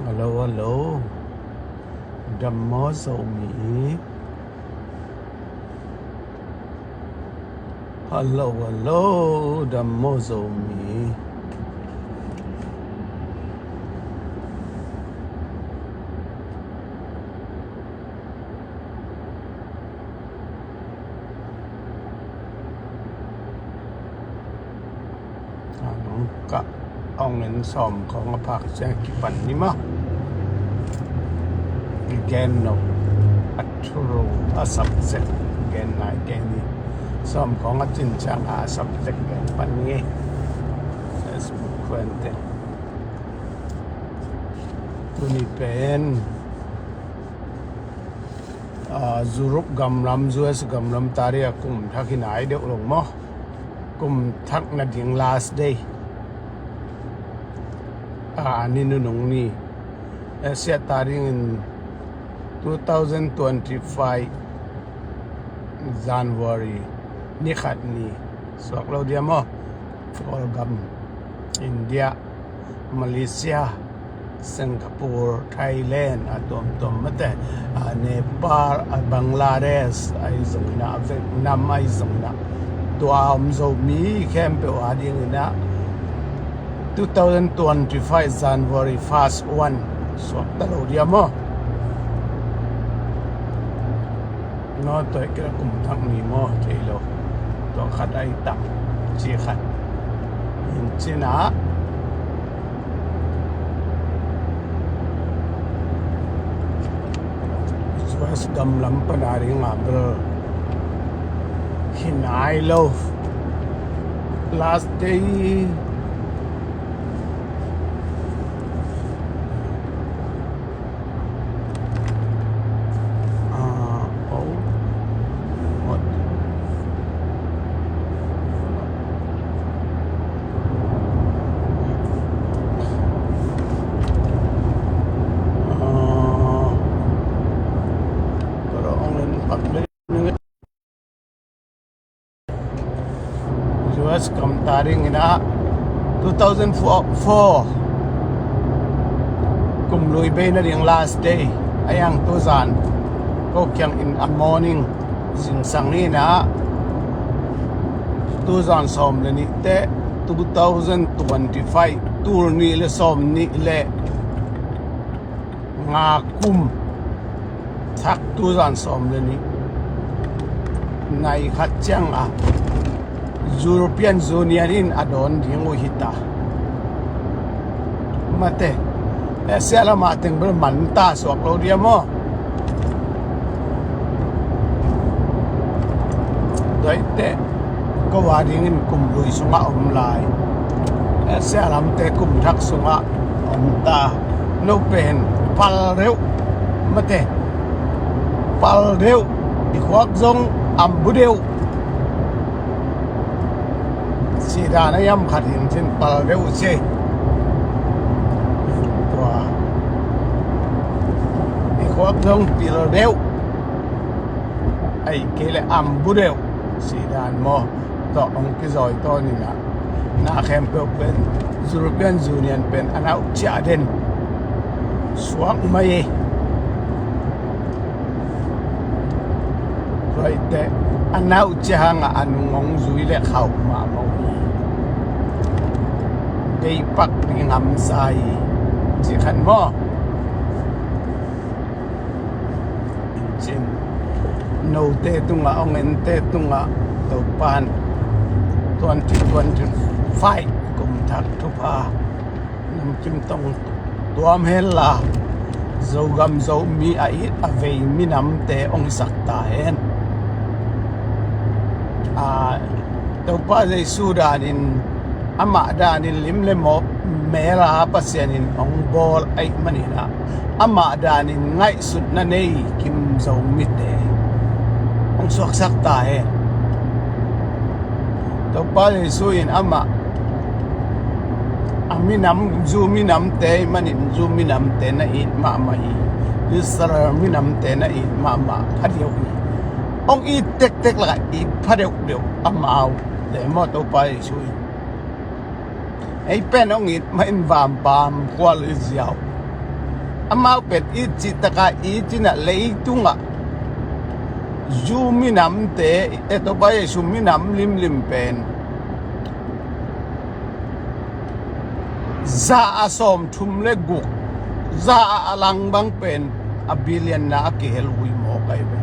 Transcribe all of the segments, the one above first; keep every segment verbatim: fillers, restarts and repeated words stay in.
Hello, hello. Dam maw Zomi? Hello, hello. Dam maw Zomi? Ka ong in sawm khawng a phak ciang kipan ni maw? I gen no a thuru a subject gen nai kei ni. Sawm khawng a cin ciang a subject gen pan ni. Facebook khuan teng. Tuni pen, ah, Europe gamlam, U S gamlam tarik a kum thak hi nai deuh lo maw? Kum thak nading last day. Ah, ni nunung ni. Asia tarik in two thousand twenty-five January ni khat ni. Suak lo dia maw? Kawlgam, India, Malaysia, Singapore, Thailand, a tuamtuam mate, a Nepal, a Bangladesh, ahi zongin a Vietnam, ahi zongin a tua om Zomi khempeuh a dingin a two thousand twenty-five January first one suak ta lo dia maw? No, tua kira kum thak ni maw, thei lo. Tua khat ai tak, ci khat. In cina, U S gamlam pana ring a bel hi nai lo. Last day. Ah, oh. What? Ah, pero ang public U S kam tarik in a two thousand four kum lui bei nading last day a yang tuzan ko kiang in a morning zingsang in a tuzan sawm le nih te two thousand twenty-five tul nih le sawm nih le nga kum thak tuzan sawm le nih nai khat ciang a European Union in a dawn ding uh hi ta. Mate, Asia lamah teng bel man ta suak lo dia maw? Doite ko a dingin kum lui sungah om lai. Asia lamte kum thak sungah om ta. No pen pal deuh mate, pal deuh, i khuak zong ambu deuh. Sidan a yam khat in cin pal deuh ci. Tua i khuak zong pil deuh. Ai kei le ambu deuh. Sidan maw? Tawh hong kizawi tawn in a, na khempeuh pen European Union pen a nauh ciah den suak mai. Tuaite a nauh ciah hang a, a nung hong zui le khauh mahmah uh hi. Deipak ding hamsa hi. Ci khan maw? Cin note tungah, hong ente tungah Topan twenty twenty-five kum thak thupha namkim tong tuam hen la, Zogam Zomi a it a vei minamte hong sak ta hen. A, Topa Jesu danin, amah danin lim le mawk mel a Pasian in hong bawl ahih manin a, amah danin ngaihsutna nei kim Zomite hong suaksak ta hen. Topa Jesu in amah a minam, Jew minamte ahih manin Jew minamte na it mahmah hi. Israel minamte na it mahmah pha deuh hi. Hong it tektek lakah it pha deuhdeuh amau te maw Topa Jesu in. Ei pen hong it mah in vampam khual i ziau. Amau pen it cih taka it in ah leitungah Jew minamte, eh, Topa Jesu minam limlim pen za a sawmthum le guk, za a lang bang pen a billion-na a kihel uh hi mawk ahi ve.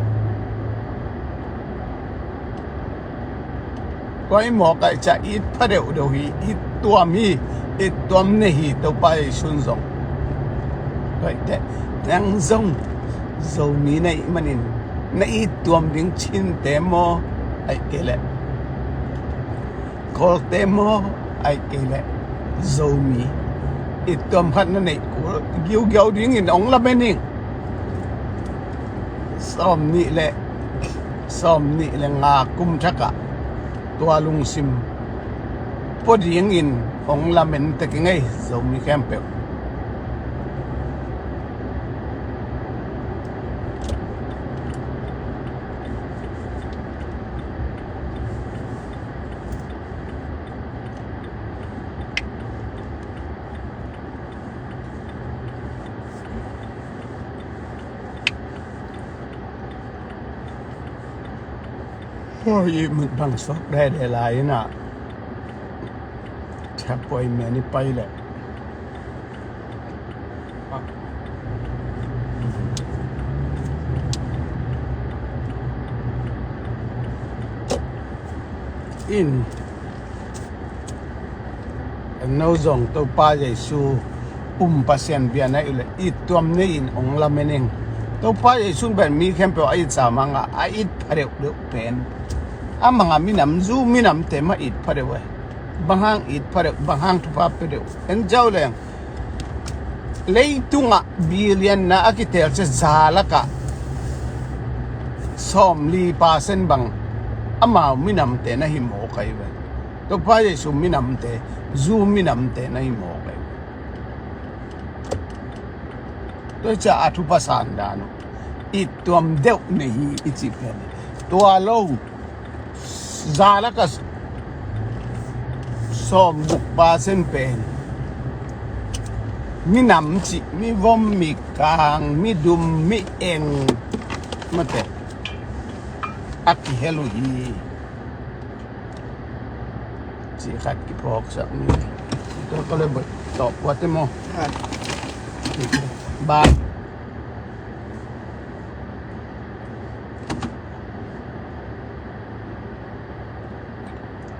Koi mawk ahi ciah it pha deuhdeuh hi, it tuam hi, it tuam nei hi Topa Jesu in zong. Koi teh, nang zong Zomi na hih manin na it tuam ding Chinte maw, ahih kei leh Kawlte maw, ahih kei leh Zomi it tuam khat na neih kul giugiau dingin hong lamen ing. Sawm nih le, sawm nih le nga kum thakah tua lungsim pua dingin hong lamen tek ing ei, Zomi khempeuh. Hoi, i mut bang suak dede lai in ah, thiapuai men i pai leh. In no zong Topa Jesu um Pasian bia na hih leh it tuam nei in hong lamen ing. Topa Jesu in pen mi khempeuh a it sam hang a, a it pha deuhdeuh pen a mang a minam, Jew minamte mah it pha deuh e. Bang hang it pha deuh, bang hang thupha pia deuh, en ziau leng leitungah billion-na a kiteel ciah za lakah sawmli percent bang amau minamte na hi mawk ahi ve. Topa Jesu minamte, Jew minamte na hi mawk ahi ve. Tua ciah a thupha san dan uh it tuam deuh nei hi i cih pen, tua lo, za lakah sawmguk percent pen minam cih, mivom, mikang, midum, mi-eng, mate, a kihel uh hi. Cih khat kiphawksak ni. Tua ka le bawih tawh puate maw? Ba.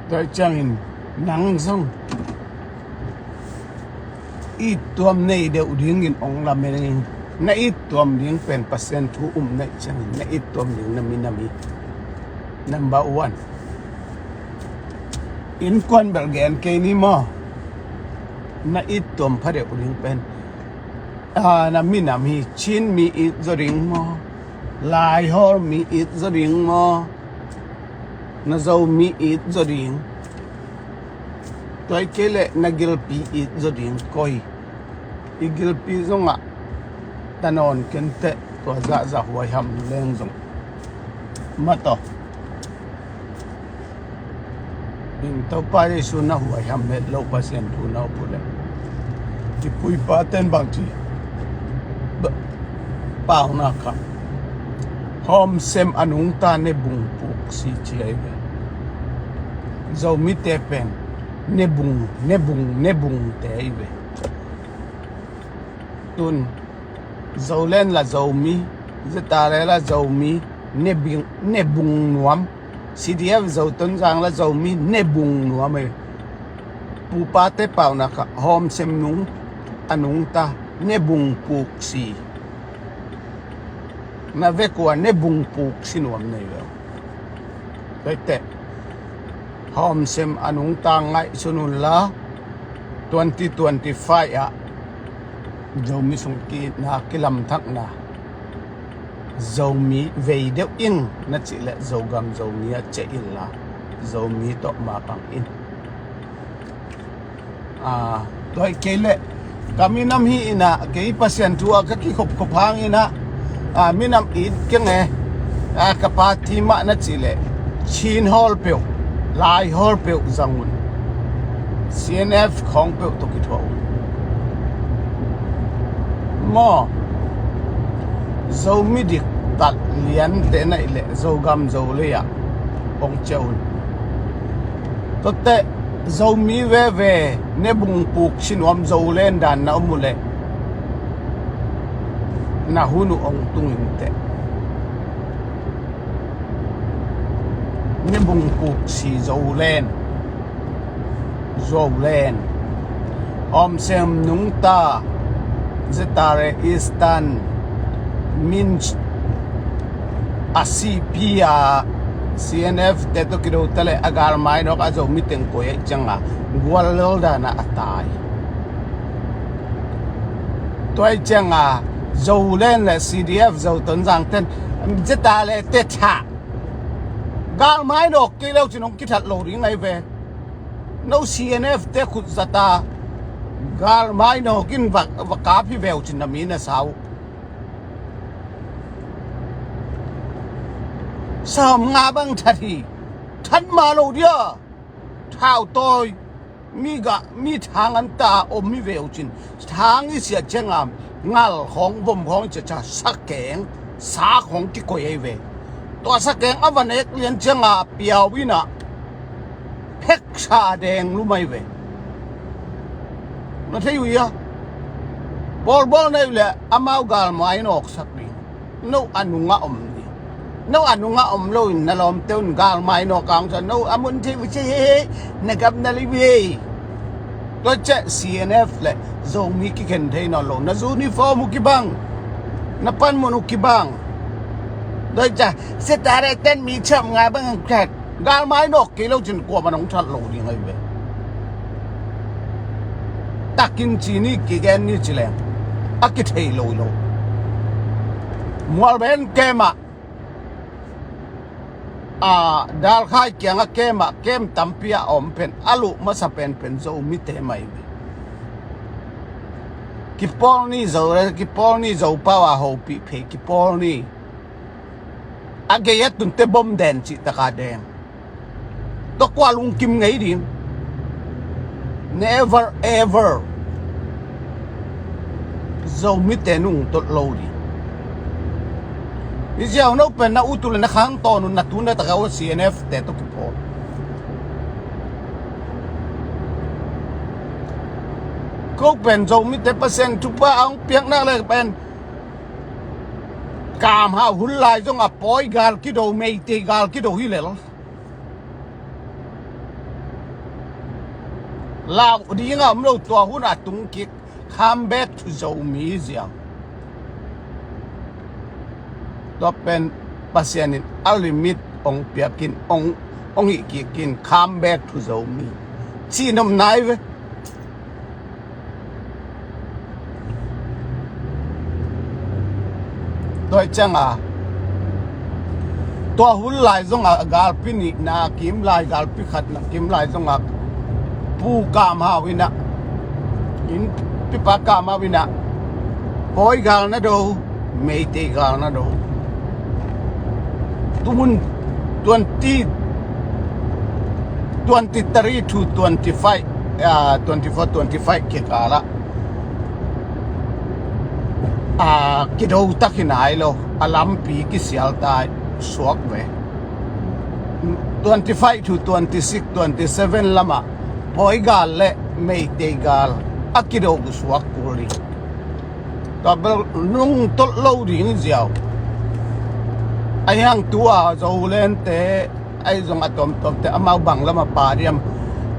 Tua ciangin nang zong it tuam nei deuh dingin hong lamen ing. Na it tuam ding pen Pasian thu um na hih ciangin na it tuam ding na minam hi. Number one. Innkuan bel gen kei ni maw? Na it tuam pha deuh ding pen, ah, na minam hi. Chin mi it zaw ding maw? Laiholh mi it zaw ding maw? Na Zomi it zaw ding. Tua hi kei leh na gilpi it zaw ding. Koi i gilpi zongah ta nawn kei inteh, tua zahzah huaiham leng zong mataw. In Topa Jesu na huaiham het loh Pasian thu na up uh leh, i pu i pate'n bang ci? Ba-, paunak ah, hawmsem a nungta nebung puk si ci ahi ve. Zomite pen nebung, nebung, nebungte ahi ve. Tun Zoland la Zomi, Zatale la Zomi, nebing, nebung nuam. C D F Zo Tonzang la Zomi, nebung nuam e. Pupate paunak ah hawmsem nung, a nungta, nebung puk si. Na vek uh a nebung puk si nuam nei ve. Tua hi teh, hawmsem a nungta ngaihsun un la, twenty twenty-five ah Zomi sung ki-itna, kilamthakna, Zomi vei deuh ing na cih leh Zogam Zomi ah ciah in la, Zomi tawh mapang in. Ah, tua hi kei leh ka minam hi in ah, kei Pasian thu ah ka kikhopkhop hang in ah, ah, minam it keng e. Ah, ka party mah na cih leh Chin hawl peuh, Lai hawl peuh zang un. C N F khawng peuh tawh kithuah un. Maw, Zomi diktat liante na ih leh Zogam Zolei ah hong ciah un. Tuate Zomi veve ne bungpuk sinuam Zolen dan na om uh leh na hun uh hong tung inteh. Ne bungpuk si Zolen, Zolen, Omsem Nungta, Zetare Eastern, Minch, a C P a C N F te tawh kido ta leh a galmai nawk a Zomi teng koi aih cianga guallel dana a tai. Tua aih cianga Zolen le C D F Zo Tonzang ten Zetare te thah galmai nawk kei leu cin hong kithat lo ding ahi ve. No C N F te khut zata galmai nawk in va, va kap hi veu cin na mi na sau. Sawm nga bang that hi, that ma lo dia. Thau tawi mi gah mi thang an ta om mi veu cin thang i siah cianga ngal khawng vom khawng i ciacia sakeng sa khawng kikoi ahi ve. Tua sakeng a va nek lian cianga piau inah pheksa deng lumai ve. Na thei uh ia bawlbawl nei uh le amau galmai nawksak ding. No a nungah om ding. No a nungah om loin na lawmte un galmai nawk ang sa no a mun thei uh ci hei hei na gap na li uh hei. Tua ciah C N F le Zomi kikhen thei nawn lo na uniform uh kibang na panmun uh kibang. Tua ciah Zetare ten mi cham nga bang ang khat galmai nawk kei lo cin kuaman hong that lo ding ahi ve. Takin ci ni kigen ni ci leng a kithei lo lo. Mualben kemah a dalkhai kianga kemah kem tampi a om pen a luh masa penpen Zomite mai ve. Kipawl ni Zo, kipawl ni Zo pau a hopih phei kipawl ni. A gei a tunte bom den cih taka deng. Tua kua lungkim ngei ding. Never ever. Zomite nungtolh lo ding. I ziau no pen na utu le na khang tawn un na tun na taka uh C N F te tawh kipawl. Ko pen Zomite Pasian thupha a hong piaknak le pen Kam Hau hun lai zong a pawi gal kido, Meitei gal kido hi lel. Lau dinga om lo tua hun a tung kik. Come back to Zomi ziau. Tua pen Pasian in a limit ong piakin ong, ong hih kikin come back to Zomi. Ci nom nai ve. Tua cianga tua hun lai zonga galpi nihna kim lai galpi khatna kim lai zonga Pu Kam Hau inah in pipa Kam Hau inah pawi gal na do Meitei gal na do. Tumun twenty twenty three to twenty five, twenty four twenty five kikala kido takin ai lo a lampi kisial tai suak ve. Twenty five to twenty six twenty seven lama pawi gal le Meitei gal a kido suak kul ding. Tua bel nungtolh lo ding ziau. Ahi hang tua Zolente ahi zong a tomtomte amau bang lama pa diam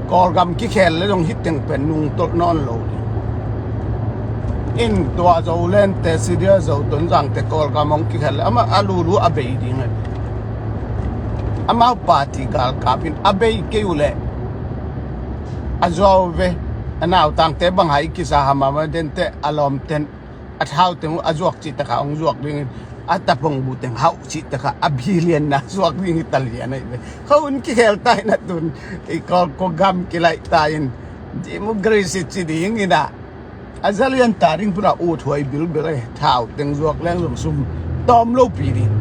Kawlgam kikhel le zong hiteng pen nungtolh nawn lo ding. In tua Zolente sidia Zo Tonzangte Kawlgam hong kikhel le amah a lulu a bei ding. Amau party galkap in a bei kei uh leh a zuau ve. A nautangte bang hai kisa hamama dente a lawmten a thauteng uh a zuak cih taka hong zuak dingin a tapong buteng hauh cih taka a bilianna zuak ding hi talian ahi ve. Kho hun kikhel ta in a tun i Kawlkua gam kilaih ta in democracy ci ding inah a zalian ta ding pura uthuai bilbil ahi. Thauteng zuak leng zong sum tawm lopi ding.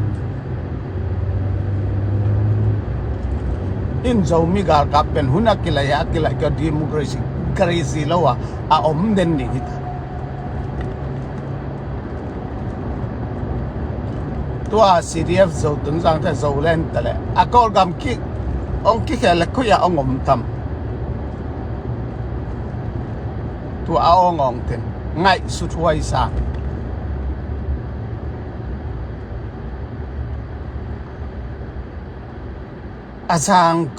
In Zomi galkap pen hun a kilaih a kilaih kio democracy crazy lo a a om den ding hita. Tua C D F Zo Tonzang te Zoland te le a Kawlgam ki ong kikhel le koi a ong om tam. Tua a ong ong ten ngaihsut huai sang. A sang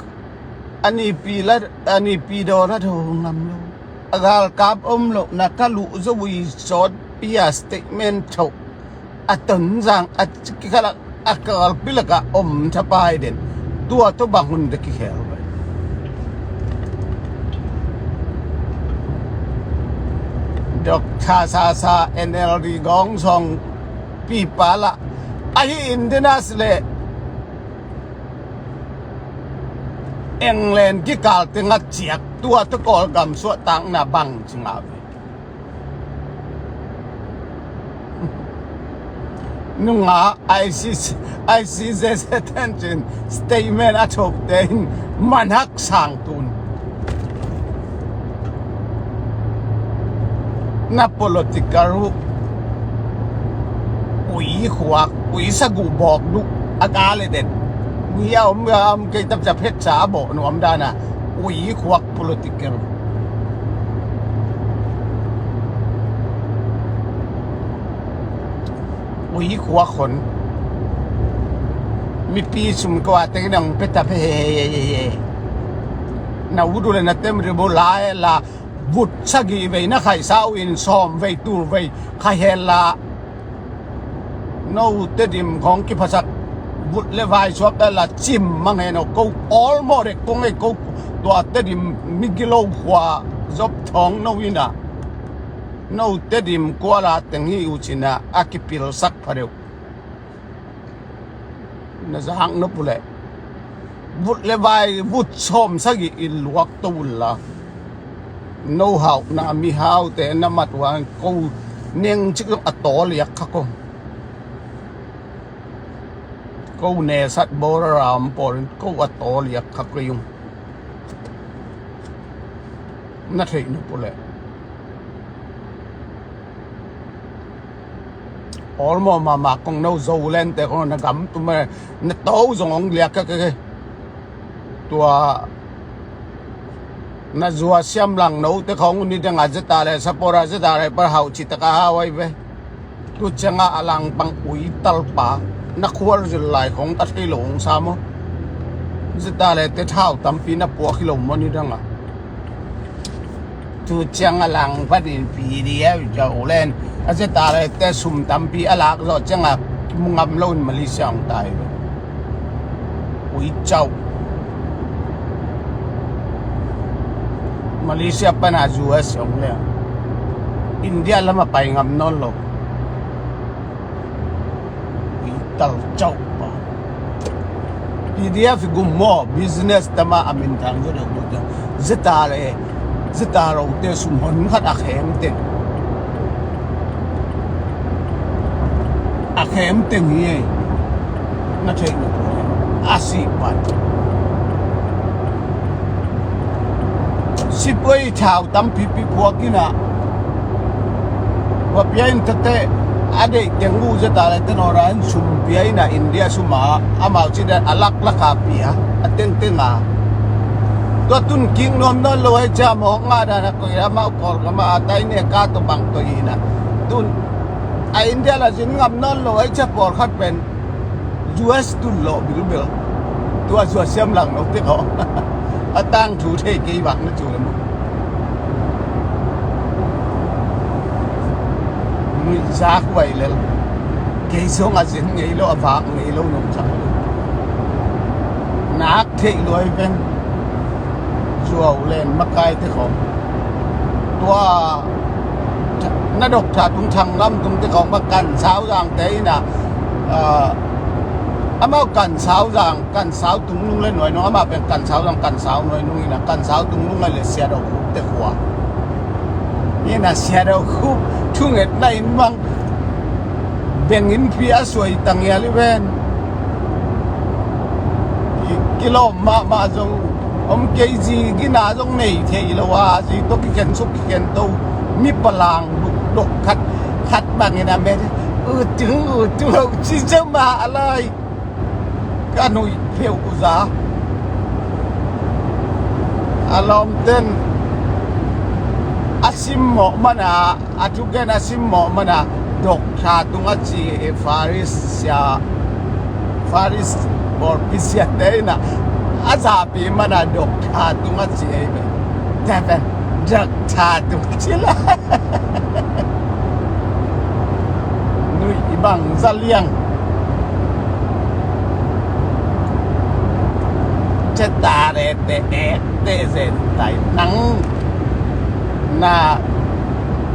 a nipi la a nipi daw la daw ngam lo. A galkap om lo na ka luh zo ui sawt pia statement tho. A Tonzang a kikalak a kalpi laka om thapai den. Tua to bang hun de kikhel bai. Dr. Sasa N L D gong song pipa la ahi Indinas le England kikal tengah ciak tua te Kawlgam suahtakna bang ci ngah ve. Nungah I C C, I C J Z ten cin statement a thokte in manhak sang tun. Na political uh ui khuak ui sagu bawk duh a gale den. Ni a om a om kei tap ca phet ca a bawh nuam dana ui khuak political. Ui khuak hon mipi sum kua teng nang peta phe na udu le na tem ribu lai la vut sagih vei na khaisa uh in sawm vei tul vei khai hel la. No Tedim khong kiphasak vut le vai suak la cim mang hen aw ko awlmawh rek kong ei ko tua Tedim migilo khua zop thawng no ina no Tedim kuala teng hi uh cina a kipilsak pha deuh. Na zak nop uh leh vut le vai vut sawm sagih in luak to unla no hauhna mihaute na mat uh a ko neng cik zong a taw liak kha ko. Ko nesat bawra ram pawlin ko a taw liak kha ko yung. Na theih nop uh leh Awlmawh mahmah kong no Zoland te kong na gam tum na to zong ong liak ka ke. Tua na zua siam lang no te kong uni dang a zeta le sapora zeta le par hau ci taka hau ai ve. Tu cianga a lang pang ui talpa na khual zil lai kong ta thei lo ong sa maw. Zeta le te thau tampi na puak hi lo maw ni dang a. Tu ciang a lang panin P D F Zoland a zeta le te sum tampi a lak zawh ciang a mu ngam lo in Malaysia hong tai ve. Ui cauh. Malaysia pana U S hong le India lama pai ngam nawn lo. Ui tal cauh pa. P D F gum maw business tama a min thang zo deuh deuh deuh. Zeta le zeta lo te sum hon khat a khem teng. A khem teng hi ei. Na theih na a sih pan. Sipoi thau tampipi phuak ina va pia in tate a deih teng uh zeta le tenawra in sum pia ina India suma amau ci dan a laklaka pia a tengtenga tua tun kik nuam nawn lo hei cia mawk nga dan a koi amau kawl kama a tai ne ka to bang to ina tun a India la zin ngam nawn lo hei cia pawlkhat pen U S tun lawh bilbil. Tua zua siam lang lo te khaw a tang thu thei kei bak na cu le maw. Nuih zak huai lel kei zong a zin ngei lo a vak ngei lo nong cak lo. Nak theih luai pen zuau len makai te khawng tua na dok tha tung thang lam tung te khawng bak kan sau zang te ina amau kan sau zang kan sau tung nung le nuai nung amau pen kan sau zang kan sau nuai nung ina kan sau tung nung le sia dok te khua ina sia dok khu thunget na in mang bengin phi a suai tangial i ven. Kilawm mahmah zong om kei zi gina zong nei thei lo a zi tawh kikhen suk kikhen to mi palang dukdok khat khat bangin a met Utung utung lo ci zama a lai. Ka nuih peuh uh za. A lawmten a simmawh mana, a thugen a simmawh mana, Doctor tung a ci hi. Faris sia, Faris pawlpi siate in a zapi mana Doctor tung a ci hi ve. Tua pen Doctor tung ci lai. Nuih bang za liang. Cetare te ekte zen tai nang. Na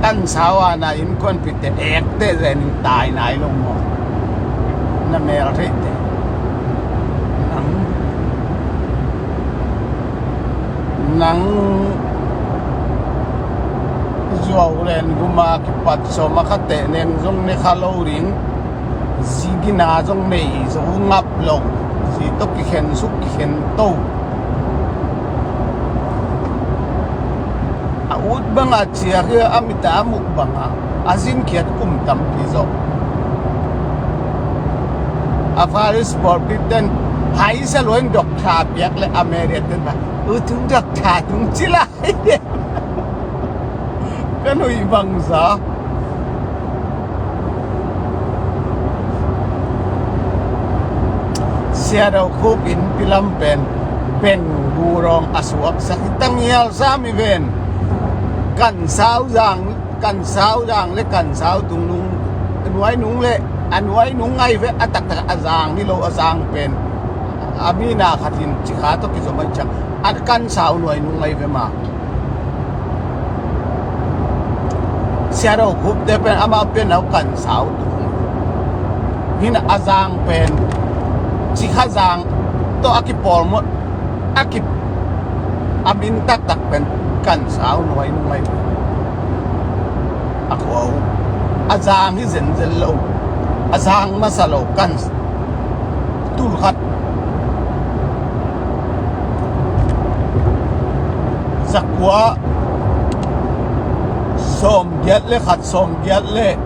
kan sau a na innkuanpihte ekte zen tai nai lo maw? Na mel theite nang. Nang zuau len guma kipat sawm a kha teh neng zong ne kha lo ding. Zi gina zong nei zo ngap lo. Zi tawh kikhen suk kikhen to. A ut banga ciak hi a, a mita a muk banga a zinkhiat kum tampi zawh. A Faris pawlpi ten haisa luain Doctor piak le a media ten ba utung Doctor tung ci lai. Ka nuih bangza. Siadaw Khup innpi lam pen bengbu rawng a suaksak hi. Tangial sam hi ven. Kan sau zang, kan sau zang le kan sau tungnung, a nuai nung le a nuai nung ngai ve. A taktak a zang hi lo, a zang pen a mina khatin cikha tawh kizom a ciang a kan sau nuai nung ngai ve ma. Siadaw Khupte pen amau pen nau kan sau tung. Hina a zang pen cikha zang tawh a kipawlmawh a ki a min taktak pen kan sau nuai nung ngai ve. A khuau a zang hi zenzen lo, a zang masa lo kan tul khat zakua sawm giat le khat, sawm giat le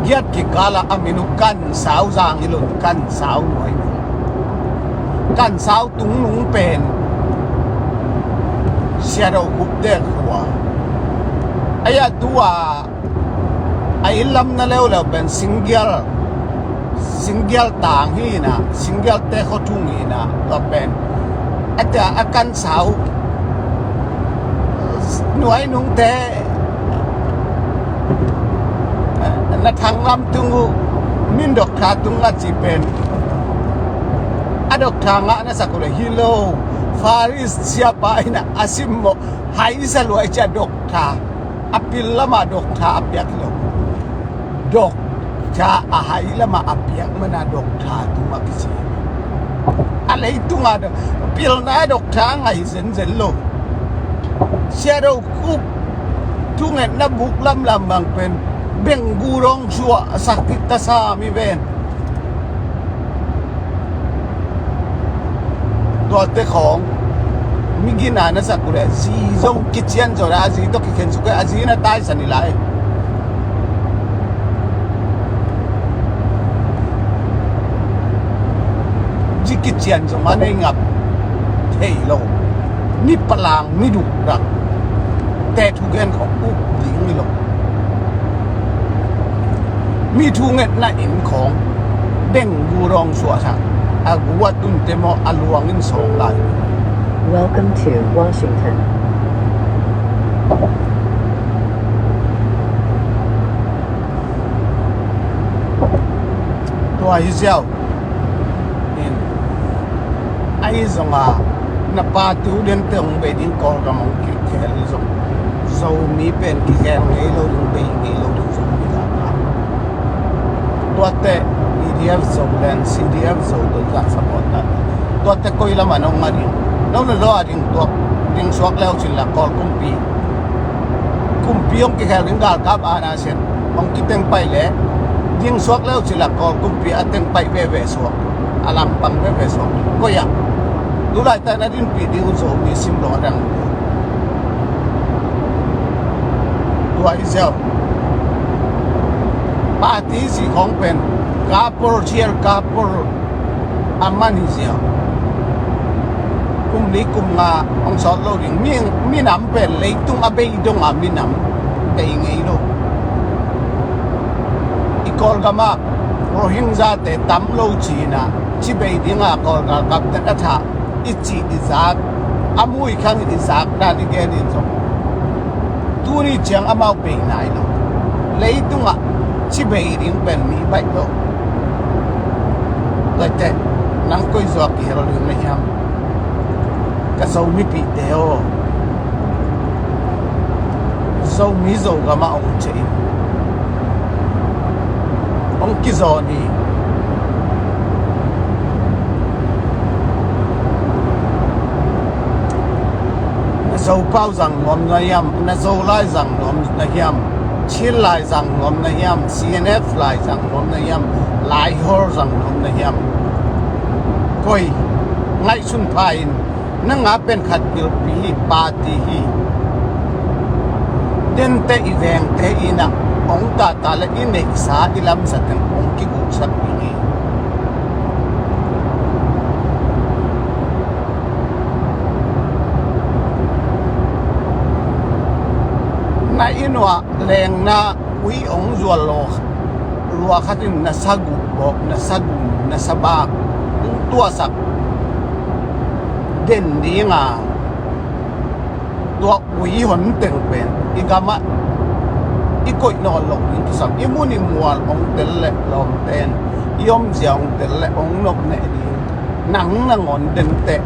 giat kikala a min uh kan sau zang hi lo, kan sau nuai nung. Kan sau tungnung pen Siadaw Khupte khua. Ai a tua a inn lam na leuleu pen Singgial, Singgial tang hi na, Singgialte khuathung hi na, tua pen a tia a kan sau nuai nungte na thang lam tung uh min Doctor tung a ci pen a Doctor ngah na sak uh le hi lo. Faris siapa in a simmawh haisa luai cia Doctor a pil lama Doctor a piak hi lo. Doctor a hai lama a piak mana Doctor tuma kisi. A leitunga pilna Doctor a ngai zenzen lo. Siadaw Khup thungetna buk lamlam bang pen benggu rawng suah sak kik ta sa mi ven. Tuate khawng mi gina na sak uh le zi zong kician zo le a zi tawh kikhen suk le a zi na taisan i lai. Zi kician zong a nei ngap thei lo. Mi palang mi dukrak te thugen khawng uk ding hi lo. Mi thungetna inn khawng benggu rawng suahsak a guat unte maw a luang in sawng lai. Welcome to Washington. Tua hi ziau in ahi zonga na pa tu den te hong bei ding Kawlgam hong kikhel zong Zomi pen kikhel ngei lo ding, bei ngei lo ding Zomi la pa. Tuate PDF Zoland, CDF Zo don zak support na tuate koi lamah nong a ding nong na lo a ding tuak ding suak leu cin la Kawl kumpi kumpi hong kikhel ding galkap a na sian hong kiteng paih le ding suak leu cin la Kawl kumpi a teng paih veve suak a langpang veve suak koi ah tu laitak na dinpih ding uh Zomi sim lo a dang tua i ziau. A tisi khawng pen kapur, sial kapur a man hi ziau. Kum li kum nga hong sawt lo ding. Mi, minam pen leitung a bei dong a minam bei ngei lo. I Kawlgam ah Rohingya te tam lo ci-in ah, ci bei ding a Kawlgam kapten a thah i cih i zak, a mui khang i zak dan i gen in zong, tuni ciang amau bei nai lo. Leitung ah ci bei ding pen mi baih lo. Laite, nang koi zuak kihel ding na hiam? Ka Zomipihte aw, Zomi Zogam ah hong ciah in, hong kizawn hi. Na Zopau zang nuam na hiam? Na Zolai zang nuam na hiam? Chinlai zang nuam na hiam? C N F lai zang nuam na hiam? Laihor zang nuam na hiam? Koi ngaihsun pha in. Nang a pen khat pilpi hi, party hi. Dente i vengte in ah hong tata le i neihsa i lamsa teng hong kiguksak hi. Na inn uah lengna ui hong zual lua, lua khat in na saguh bawk, na sagum, na sabak hong tuahsak den ding a, tua ui hon teng pen i gam ah i koih nawn loh ding kisam. I mun i mual hong tel leh lawmten, i omzia hong tel leh hong nop neh ding. Nang nangawn denteh,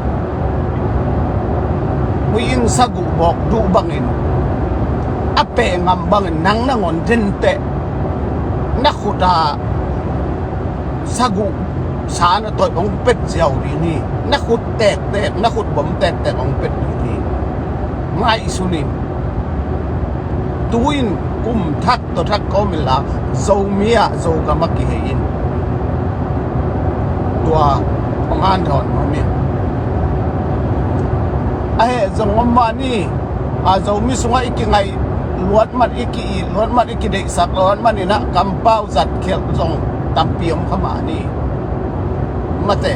ui in saguh bawk duh bangin, a peh ngam bangin nang nangawn denteh na khut ah saguh sa na toih hong pet ziau ding hi. Na khut tektek, na khut bom tektek hong pet ding hi. Ngaihsun in. Tu-in kum thak tawh thak kawm inla, Zomi ah Zogam ah kihei in. Tua hong hanthawn nuam in. A heh zong om mah ni. A, Zomi sungah i kingaih luat man, i ki-it luat man, i kideihsak luat man in ah kampau zat khialh zong tampi om kha mah ni. Mate,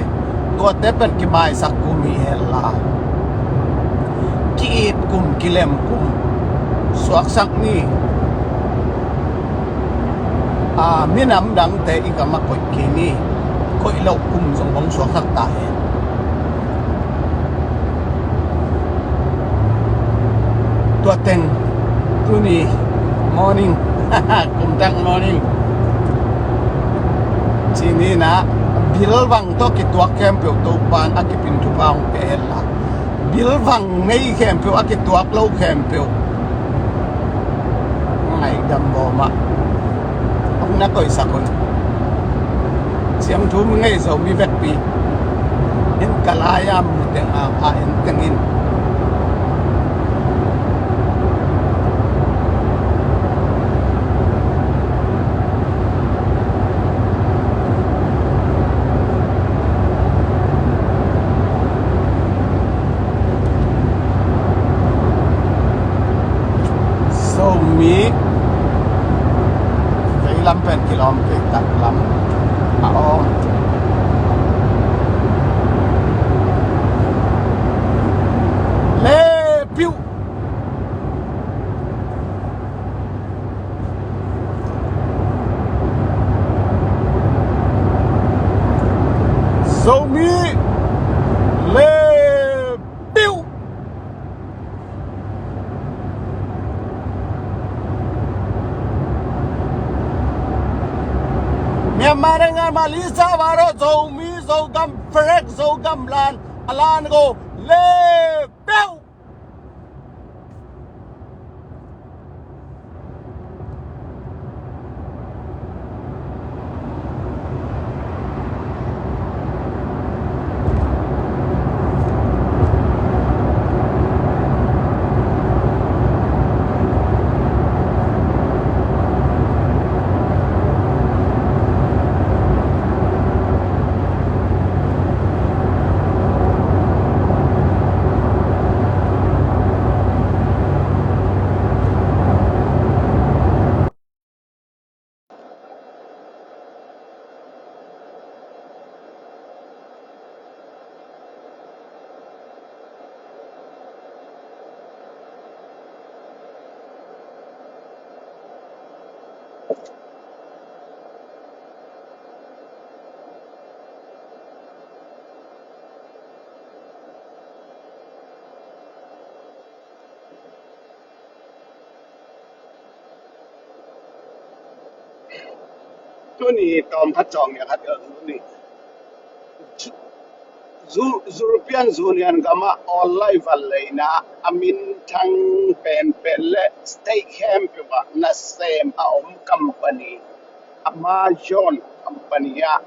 tuate pen kimaisak kum hi hen la, ki-it kum, kilem kum suaksak ni. A, minam dangte i gam ah koih kei ni. Koih loh kum zong hong suaksak ta hen. Tua teng, tuni morning, kum thak morning, ci ni in ah, bilvang tawh kituak khempeuh Topa'n a kipin thupha hong pia hen la, bilvang ngei khempeuh, a kituak lo khempeuh, ngaidam bawm ah hong na koihsak un. Siangtho mi ngei zo mi vekpi in ka lai-a mu teng a, a en teng in. Zomi veilam pen kilawm kei taklam a om. Le piuh. Zomi le piuh. Myanmar renga Malaysia varo Zomi Zogam Ferek Zogam lan alan go le piuh. Tuni tawm khat cawng nia khat el ni. Zu-, European Union gamah online vanleina a minthang penpen le state khempeuh ah nasem a om company, Amazon company ah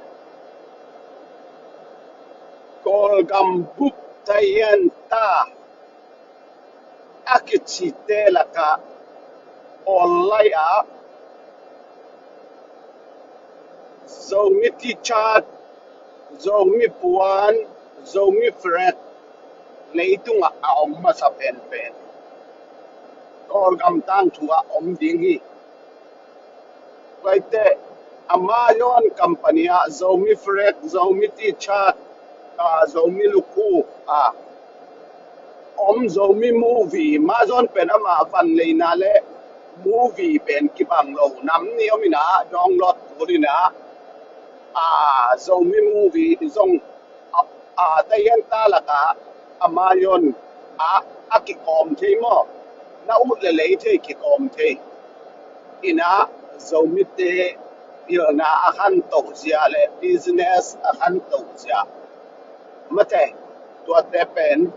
Kawlgam bup taian ta a kicite lakah online ah Zomi T-shirt, Zomi puan, Zomi flag leitungah a om masa penpen Kawlgam tangthu ah om ding hi. Tua ahih teh Amazon company ah Zomi flag, Zomi T-shirt, ah, Zomi lukhu, ah, om Zomi movie, Amazon pen amah vanleina le movie pen kibang lo, nam nih om in ah download kul in ah, ah, Zomi movie zong, ah, ah, taian ta lakah Amazon ah a kikawm thei maw? Na ut le lei thei kikawm thei. In ah Zomite pilna a khantoh zia le business a khantoh zia mate, tuate pen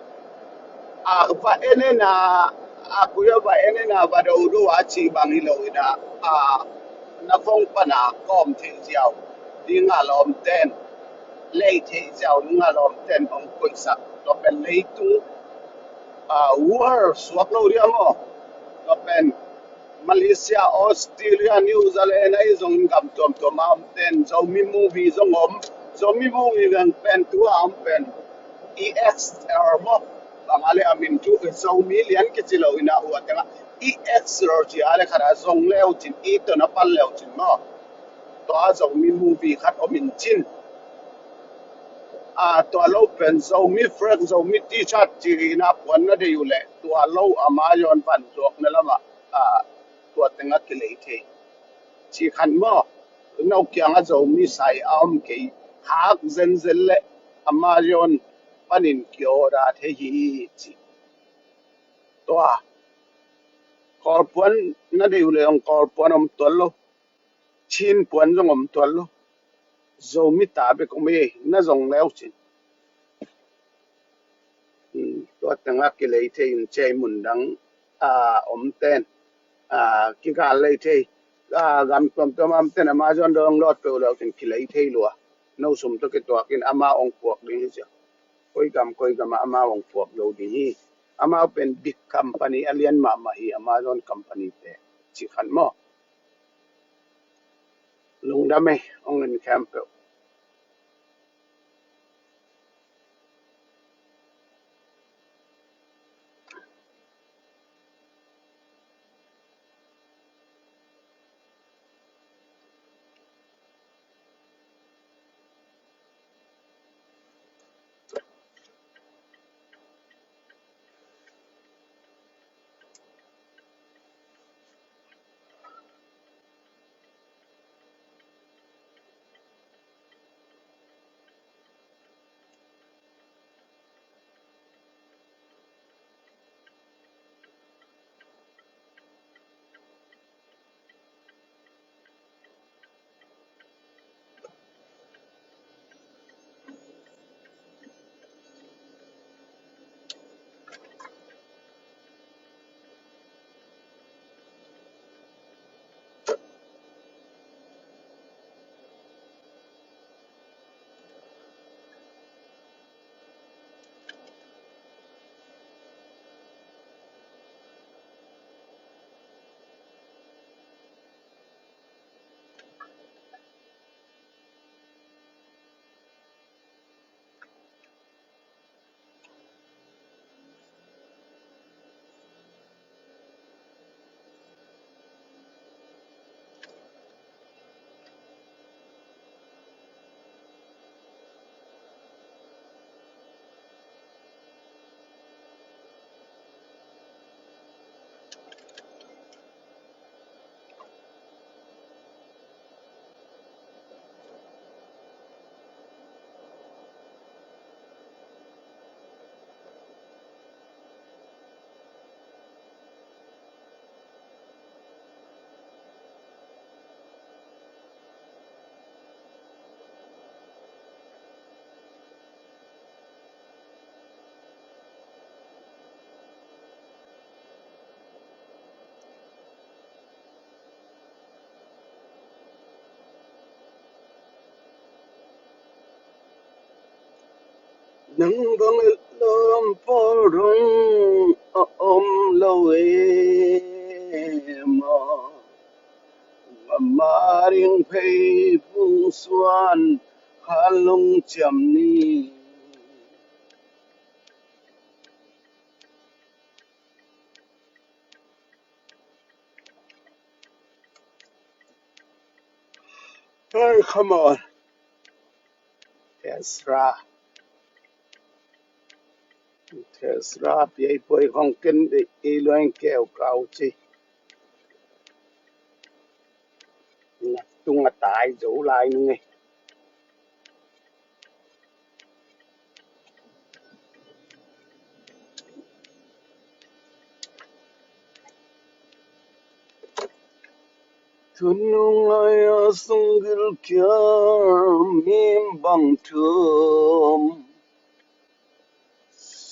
a va en en a, a kui a va en en a va dodo a cih bang hi lo in ah, a na phone pan a kawm theih ziau ding a lawmten, lei theih ziau ding a lawmten hong koihsak. Tua pen leitung, a, world suak lo dia maw? Tua pen Malaysia, Australia, New Zealand ahi zongin gam tuamtuam a omten Zomi movie zong om. Zomi movie veng pen tu a om pen E X R maw? Bang a le a min thu Zomi lian kici lo in ah ua tengah E X R ci a le khat a zong leu cin, i tawh na pan leu cin maw? Tua Zomi movie khat om in cin. A, tua lo pen Zomi flag, Zomi T-shirt ci in ah puan na deih uh leh tua lo Amazon van zuakna lamah, a, tua tengah kilei thei. Ci khan maw, no kiangah Zomi sai a om kei, hak zenzen le Amazon panin ki-order thei hi ci. Tua Kawl puan na deih uh leh hong Kawl puan om tuan lo. Chin puan zong om tuan lo. Zomi ta bek om e, na zong leu cin. Hmm, tua tengah kilei thei in cei mun dang, a, omten, a, kigal lei thei. A, gam tuamtuam a omten Amazon download peuh leu cin kilei thei lua. No sum tawh kituak in amau hong puak ding hi cia. Koi gam, koi gam ah amau hong puak lo ding hi. Amau pen big company a lian mahmah hi, Amazon company te. Ci khan maw? Lungdam e, hong en khempeuh. Nang bang et lawm pawl dong a om lo e maw? Ama ding phei phung suan khan lungciam ni. Hey, come on. Tesla. Tesla piai poi hong ken de i luang keu kau ci. Na tunga tai zo lai nung e. Tunung lai a sung gil kia mi bang thum.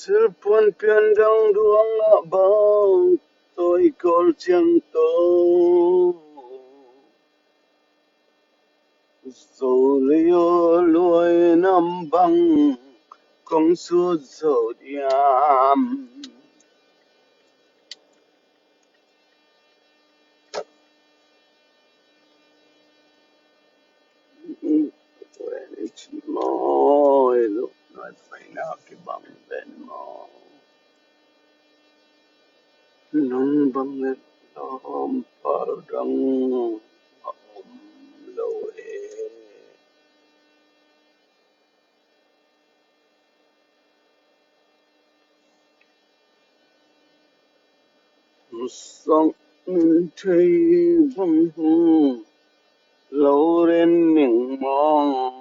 Silpuan pian dang duang a bang toi kol ciang to. Zo lio luai nam bang kong sut zo diam. Mawi lo nai paina kibang ven maw? Nang bang et lawm pawl dang a om lo e. Sang min thei bang hong lo ren ning maw?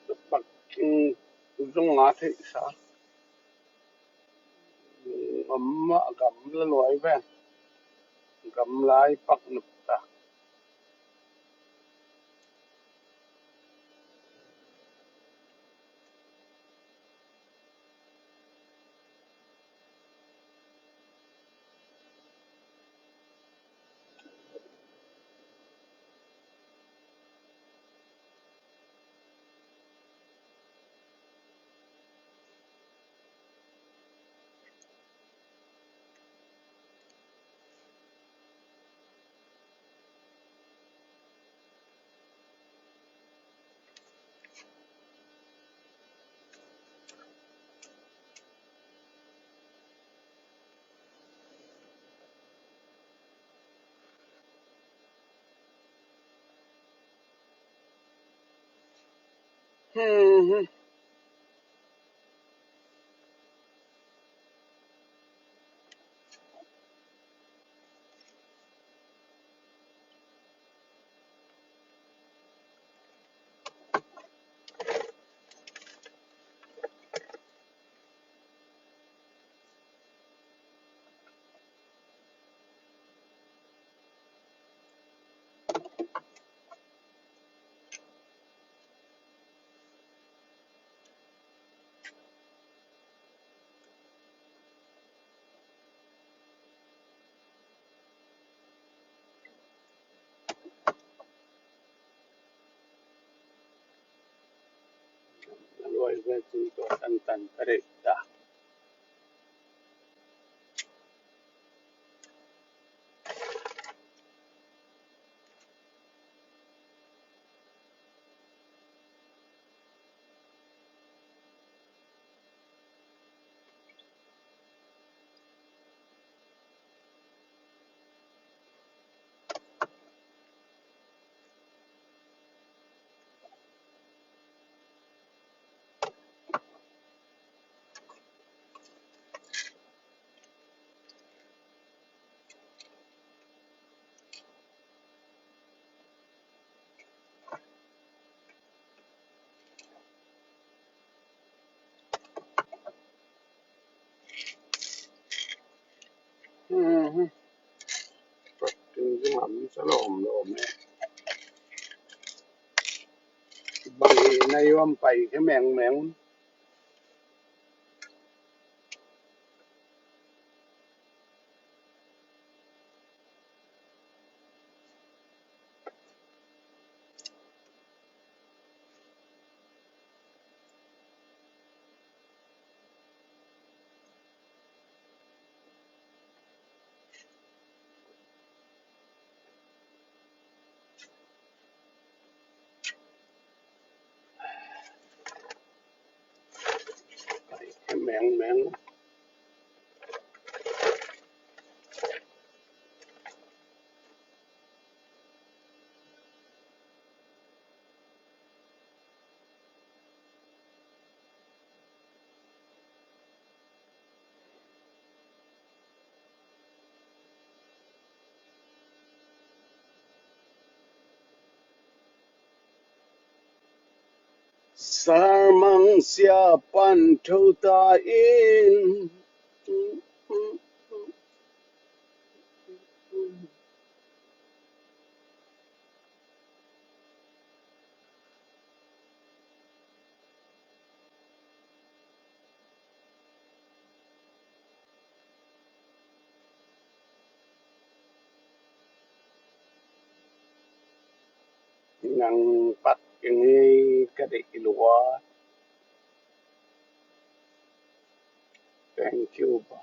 Tapakin zong a theihsa. Amah gamla luai ven. Gamlai pak nop ta. Hmm. Luai ve tu to tan tan pare ta. Mhm. Pakin zimam sa lawm lawm e. Bang na yuam pai he meng meng. Meng meng. Sarmang sia pan tho ta in. Nang pak keng hi ka deih lua. Thank you ba.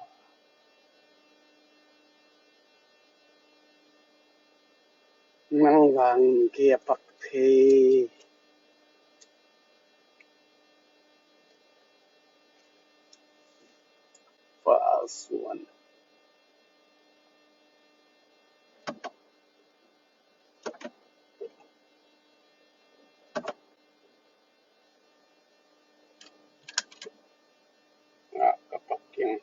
Nang vang kia pak thei. First one. Ah, ka pak keng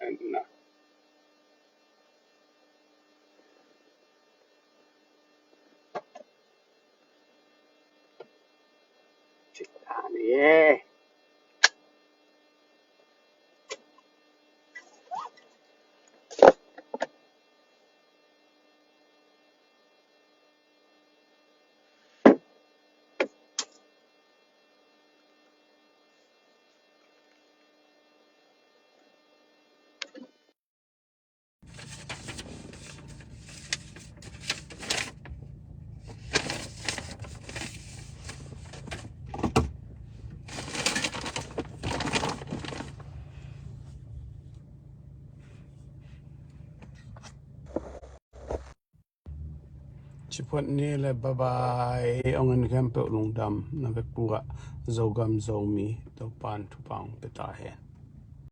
en na. Cik tani e. Ci phuat ni le, bye bye. Ong en khempeuh lungdam, na vekpi-a Zogam Zomi Topa'n thupha ong pia ta hen.